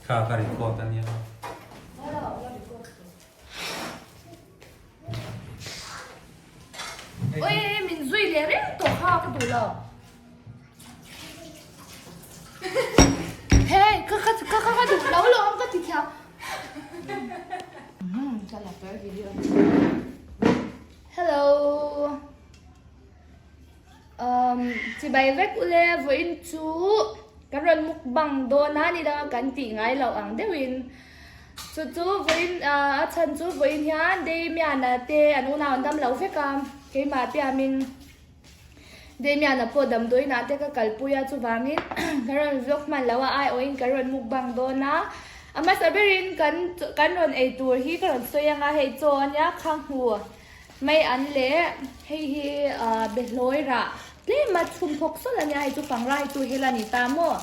Kha ka record a nia. Oi min zui leh reng tawh kha ka duh lo. Hey ka ka ka ka duh lo lo ang ka ti thiam. Ka la per video. Hello. Um chibai vek ule vawiin chu kan rawn mukbang dawn a ni danga kan tih ngai loh ang deuhin chu chu vawiin ah a chhan chu vawiin hian Damian-a te an unau an dam lo vek a keimah te amin Damian-a pawh damdawiinah te ka kalpui a chuvangin kan rawn vlog hman loh a aiawhin kan rawn mukbang dawn a a hmasa berin kan kan rawn ei tur hi ka rawn sawi ang a hei chaw ania khanghu. Mai an le, hei hi behlawi rah tlem a chhum phawk sawlh a nia, hei chu fangra hi chu hel a ni ta maw?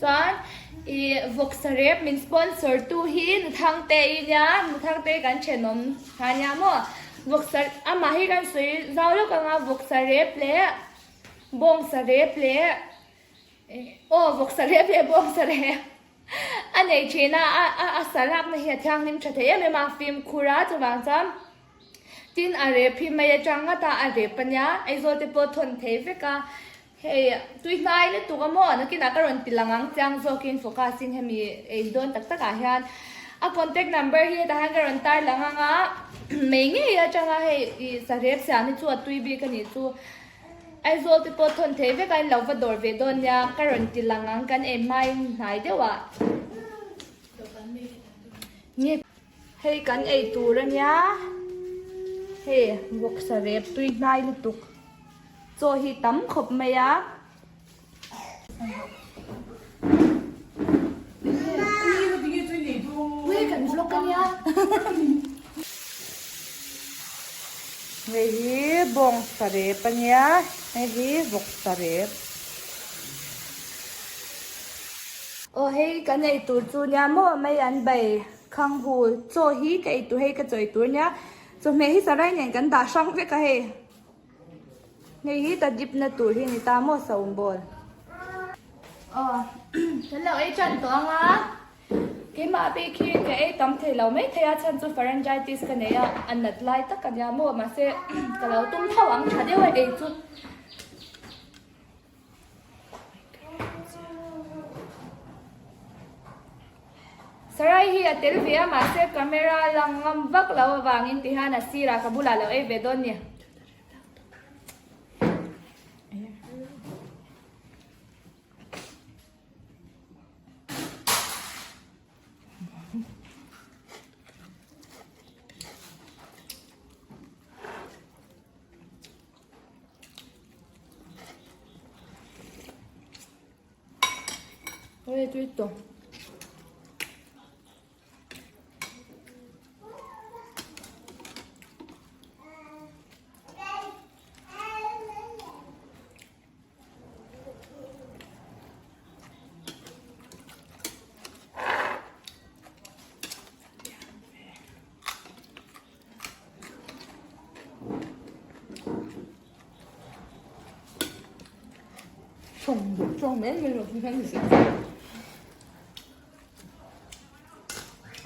Chuan i vawksa rep min sponsor tu hi Nuthangte i nia, Nuthangte kan thenawm kha nia maw? Vawksa amah hi kan sawi zau lawk ang a, vawksa rep leh bawngsa rep leh aw vawksa rep leh bawngsa rep. A nei thin a, a a sa lakna hi a thianghlim tha thei em em a, fimkhur a chuvang chuan tin a rep hi mai atang ngata a rep a nia, Aizawl te pawh thawn thei vek a, hei tui hnai lutuk a maw nakinah ka rawn ti lang ang chiang zawkin focus in hemi ei dawn tak takah hian a contact number hi hetah hian ka rawn tar lang ang a, mei ngei atanga hei ih sa rep siam hi chu a tui bik a nih chu. Aizawl te pawh thawn thei vek a in lo va dawr ve dawn nia ka rawn ti lang ang kan ei hmain hnai deuh ah nge hei kan ei tur a nia hei vawksa rep tui hnai lutuk chaw hi tam khawp mai a. Kan vlog a nia. Hei hi bawng sarep a nia hei hi vawk sarep. Aw hei kan ei tur chu nia maw mai an bai khang hu chaw hi ka ei tur hei ka chaw ei tur nia chawhmeh hi sarai nen kan dah hrang vek a hei. Hei hi ta dip na tur hi ni ta maw saum bawl. Aw kan lo ei tan tawh ang a, keimah bik hi ka ei tam thei lo mai thei a chhan chu pharyngitis ka nei a, a nat lai tak a nia maw mahse ka lo tum tho ang tha deuh a ei chu. Sarai hi a tel ve a mahse camera lang ngam vak lo avangin tihian a sirah ka bulah lo ei ve dawn ni. Oi, tui tawh.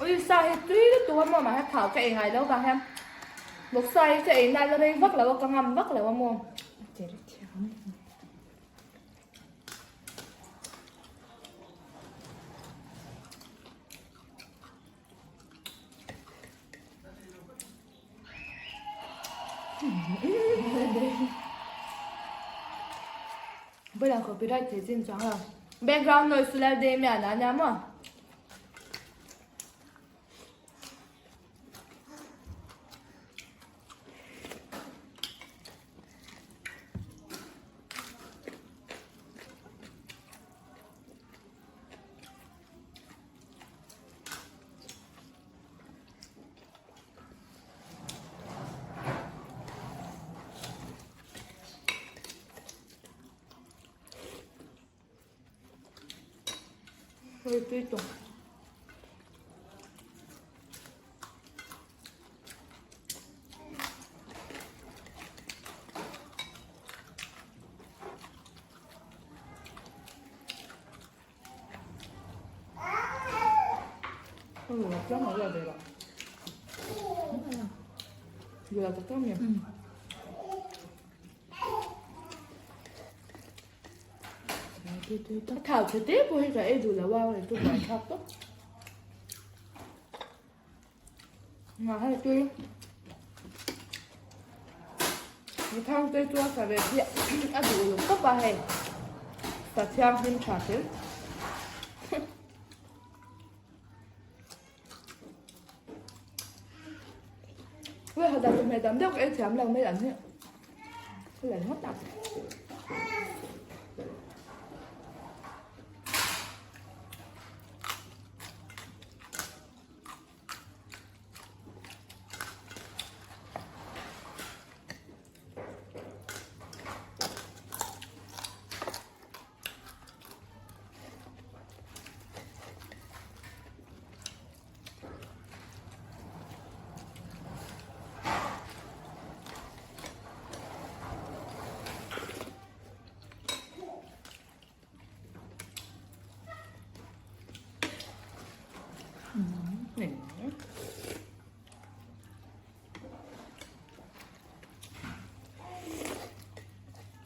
Ui sa hi tui lutuk a maw mahse thau ka ei ngai lo vang hian vawksa hi ka ei nal rei vak lo a ka ngam vak lo a maw. Bulah copyright thei chin chuang lo. Background noise chu lal Damian a nia maw. Hei tui tawh. A thau chhe te pawh hi ka ei duh lo a, chu buaithlak tawp. Nga hei tui. Mi thang te chu a sa ve hi a duh uluk tawp a hei. Sa thianghlim tha fel. Ui ha dan hmel dam deuh ka ei thiam lo mai an hi. Ka la ngawt ang.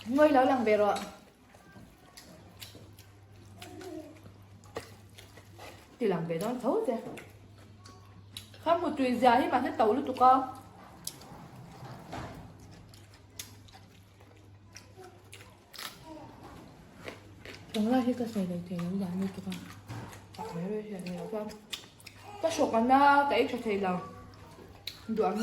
Ngawi lo lang ve rawh. Ti lang ve dawn tho che. Kha hmu tui zia hi mahse to lutuk a. Tunglai hi ka sawi lo thei lo dan lutuk a. Ka hrawk ana ka ei tha thei lo. Duh ang.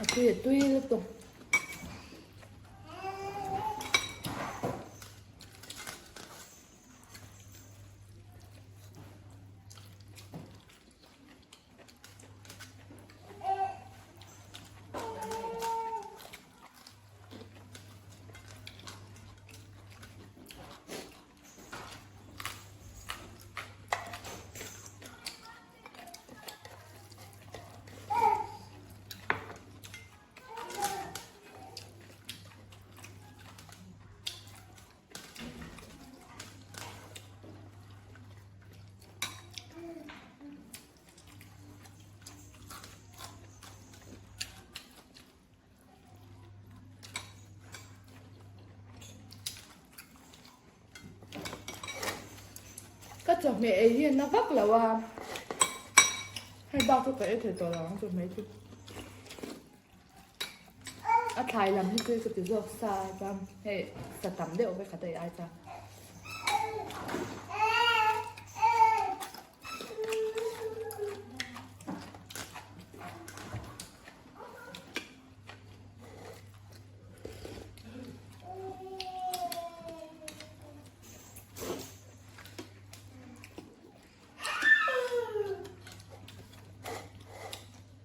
A tui a tui lutuk. Ka chawhmeh ei hi a na vak lo a, hei bak chu ka ei thei tawh lo ang chawhmeh chu. A thlai lam hi chu ka ti zawk sa a chuan hei sa tam deuh vek khat a ei ai chuan.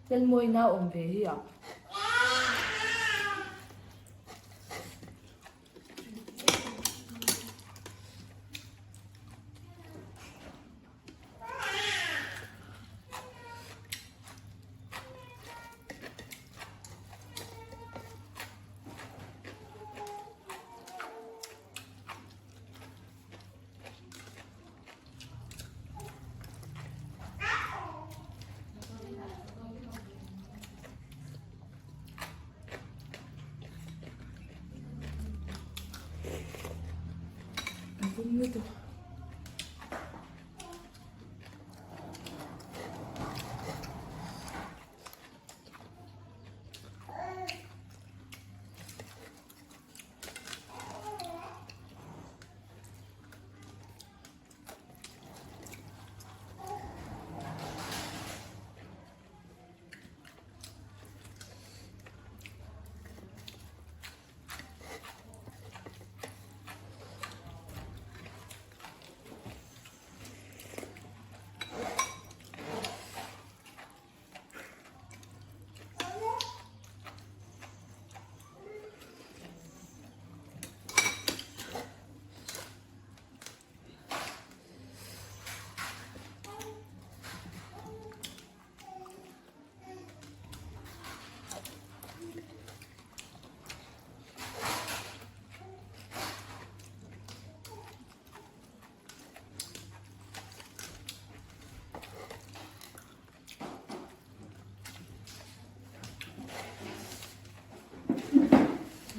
Lalmawina awm ve hi a.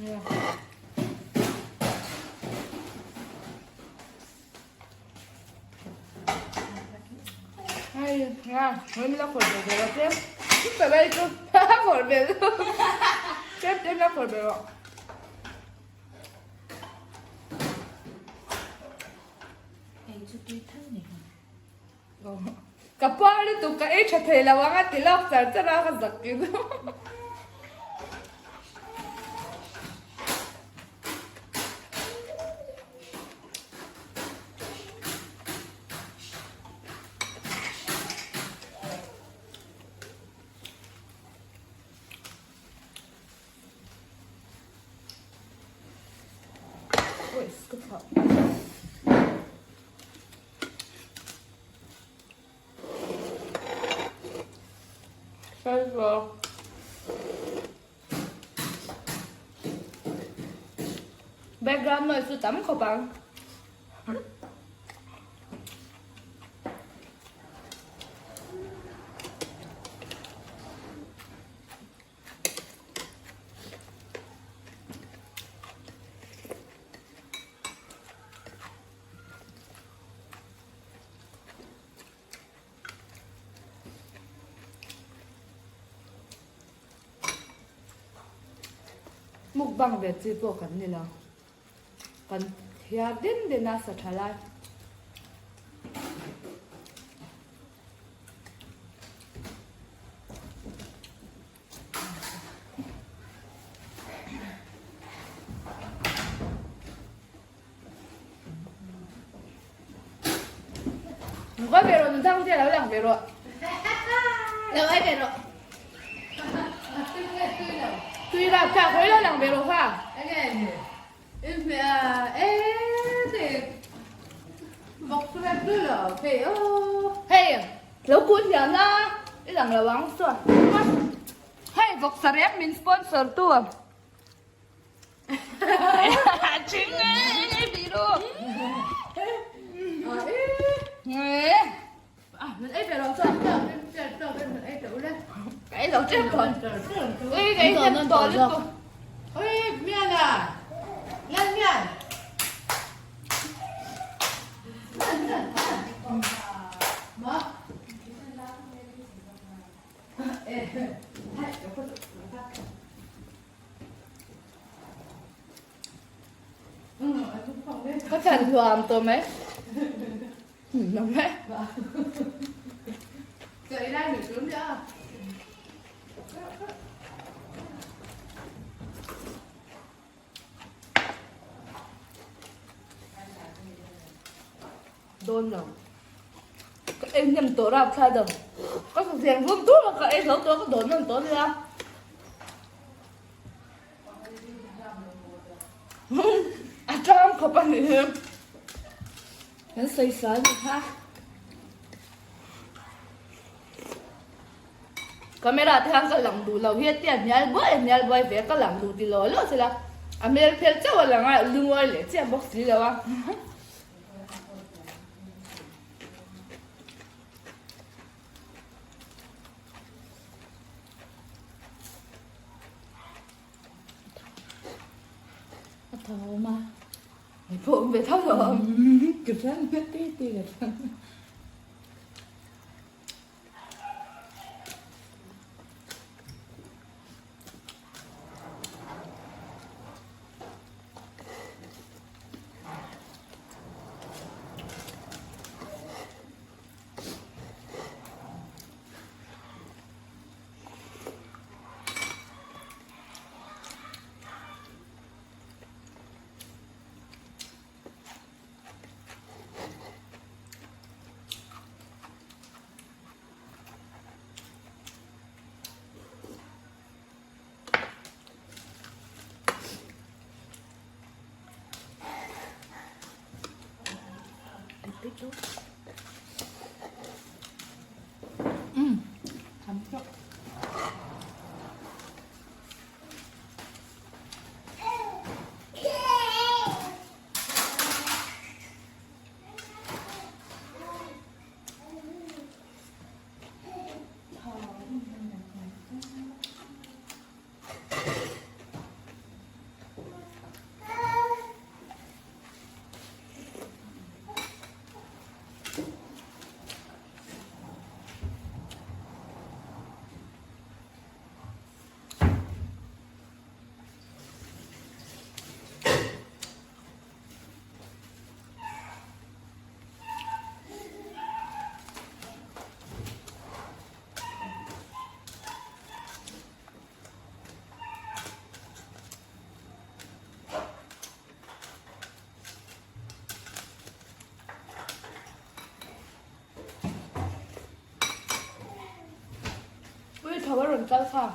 Hei nga hei min la khawih ve ve lo tlem ta lai chu khawih ve lo tlem tlem la khawih ve rawh. Ei chu tui tho ni hmel. Ka puar lutuk ka ei tha thei lo ang a ti lawk char char a ka zak in. Ui, ka thlah. Background noise chu tam khawp ang. Mukbang ve chi pawh kan ni lo. Kan thiar den den a sa tha lai. Ngawi ve rawh nunthang te lo lang ve rawh. Lo ei ve rawh. Tui rap thlak hawi lo lang ve rawh kha. Hei lo kun hiam la i lang lo ang chuan. Hei vawksa rep min sponsor tu. Ka thlan hluam tawh mai. Nang mai. Dawn lo. Ka ei hnem tawh rap thlai deuh. Ka saziang vum tur a ka ei zo tawh a ka dawn nawn tawh ania. A tang khawp a nih hi. Kan sawi sual ni kha. Camera te hian ka lang duh lo hi a tia hnial buai a hnial buai ve a ka lang duh ti law law sela a hmel phel chauh a lang a lungawi leh chiah bawk si lo a. A tho awm a. Hei pawh awm ve tho lo awm. Ka hran ka ti ti ka hran. tho a rawn kal kha.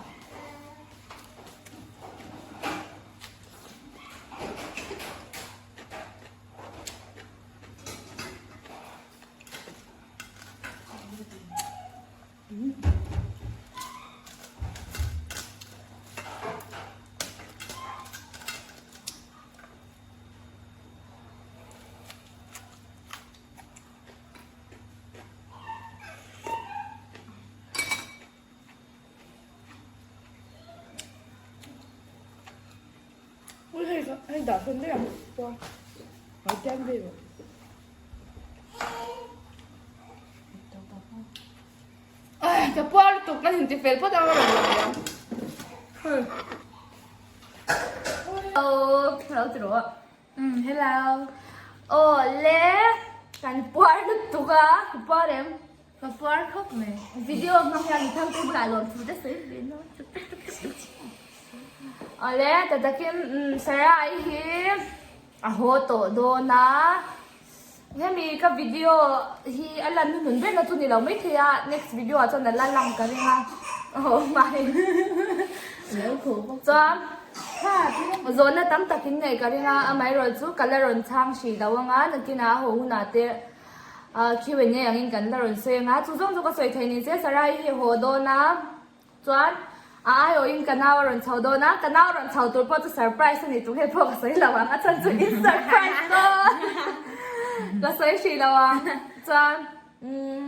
Ui hei hei dah sawn daih ang puar ngai tiang ve rawh. Ai ka puar lutuk kan inti fel phawt ang a rawn lang ang. Hello, hello ti rawh. Umm hello. Aw le kan puar lutuk a. Ka puar em? Ka puar khawp mai. Video hmang hian mi thangtu bulah lawm thu te sawi ve no. Aw le ta takin Sarah i hi a haw tawh dawn a. Hemi ka video hi a lan hnuhnun ber na chu ni lo maithei a next video ah chuan a la lang ka ring a. Aw mai. Chuan. Zawhna tam tak in nei ka ring a, amaherawh chu ka la rawn chhang hrih lo ang a, nakinah a haw hunah te Q and A angin kan la rawn sawi ang a, chu zawng chu ka sawi thei ni che, Sarai hi haw dawn a, chuan a aiawhin ka nau a rawn chho dawn a, ka nau rawn chho tur pawh chu surprise a ni tur he pawh ka sawi lo ang, a chhan chu in surprise dawn ka sawi hrih lo ang, chuan umm.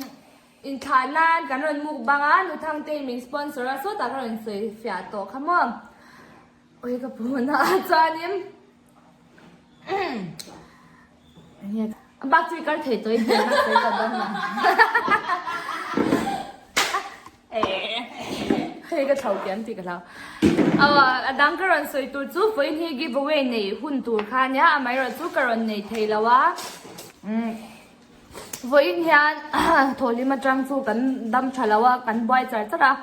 Inthlah nan kan rawn mukbang a, Nuthangtein min sponsor a, sawtah ka rawn sawi fiah tawh kha maw. Oi ka phone a chuanin a bak chu i kal thei tawh i hmel a sawi ta dawn lo. Hei ka thlo kiam tih ka hlau. Aw a dang ka rawn sawi tur chu vawiin hi give away nei hun tur kha ania, amaherawhchu ka rawn nei thei lo a. Vawiin hian thawhlim atang chu kan dam tha lo a, kan buai char char a,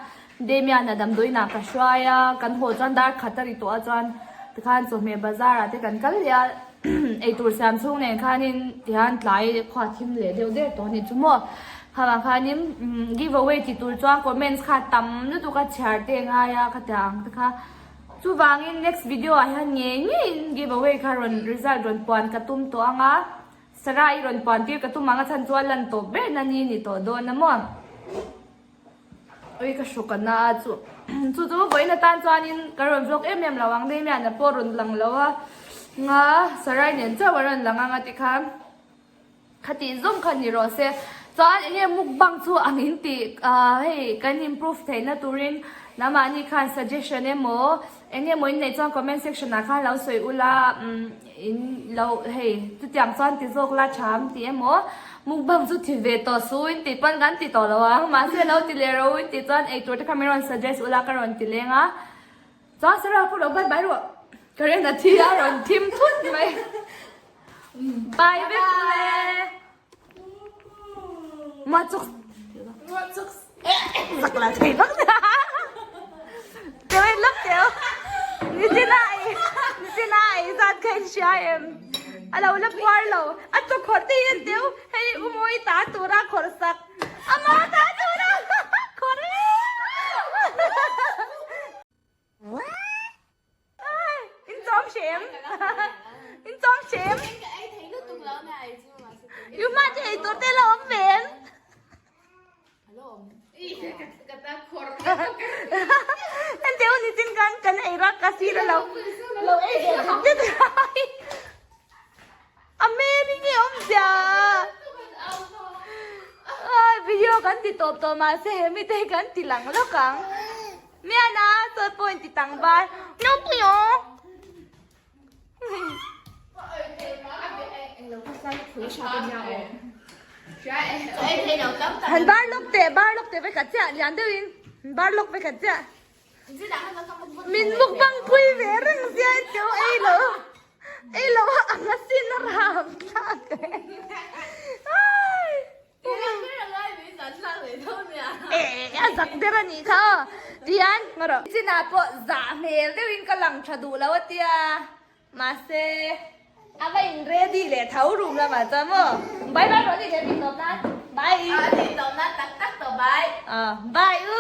Damian-a damdawiinah ka hruai a, kan haw chuan dar khat a ri tawh a chuan tikhan chawhmeh bazar ah te kan kal leh a, eitur siam chhung nen khanin tihian tlai khua thim leh deuh der tawh a ni chu maw. Khamah khanin give away ti tur chuan comments kha tam lutuk a chhiar te ngai a khatiang ang te kha. Chuvangin next video ah hian ngei ngeiin give away kha rawn result rawn puan ka tum tawh ang a. Sarah i rawn puan tir ka tum ang a chhan chu a lan tawp ber na ni ni tawh dawn a maw? Oi ka hruk a na a chu chu chu vawiin atan chuanin ka rawn vlog em em lo ang Damian a pawh rawn lang lo a nga Sarah nen chauh a rawn lang ang a tikhan khatih zawng kha ni rawh se chuan eng nge mukbang chu ang in tih ah hei kan improve theihna turin nangmahni khan suggestion emaw eng nge maw in neih chuan comment section ah khan lo sawi ula umm. In lo hei chutiang chuan ti zawk la tha ang ti emaw mukbang chu ti ve tawh su in tih pawn kan ti tawh lo ang mahse lo ti leh ro in tih chuan eitur te kha min rawn suggest ula ka rawn ti leng a chuan Sarah pawh lo bye bye rawh ka ren a thi a rawn thim thut mai bye vek ule ma chuk ma chuk zak la thei vak teu in lak teu ni china ai ni china ai zat kha in hria em a lo la puar lo a chaw khawrh te hi an teu hei u mawi ta tura khawrh sak ama ta tura khawrh In chawm hrim. In chawm hrim. Yu ma che ei tur te lo awm ve em? An teu ni chin kan kan ei rak ka si lo lo ei ve te te. A meri nge awm zia. Ai video kan ti tawp tawh mahse he mi te hi kan ti lang lawk ang. Miana sawi pawh in ti tang bar. Nopui aw. Han bar lawk teh bar lawk teh vekhat chiah lian deuhin bar lawk vekhat chiah. Min mukbang pui ve reng sia in teu ei lo. Ei lo a ang asin a ram thlak e. Ai. Eh a zak der a nih kha aw. Tihian ngaw rawh. Chinah pawh zah hmel deuhin ka lang tha duh lo a tia. Mahse a va in ready leh tho room lamah chuan maw. Bye bye rawh ni leh tih tawp nan. Bye. Tih tawp nan tak tak tawh bye. Bye u.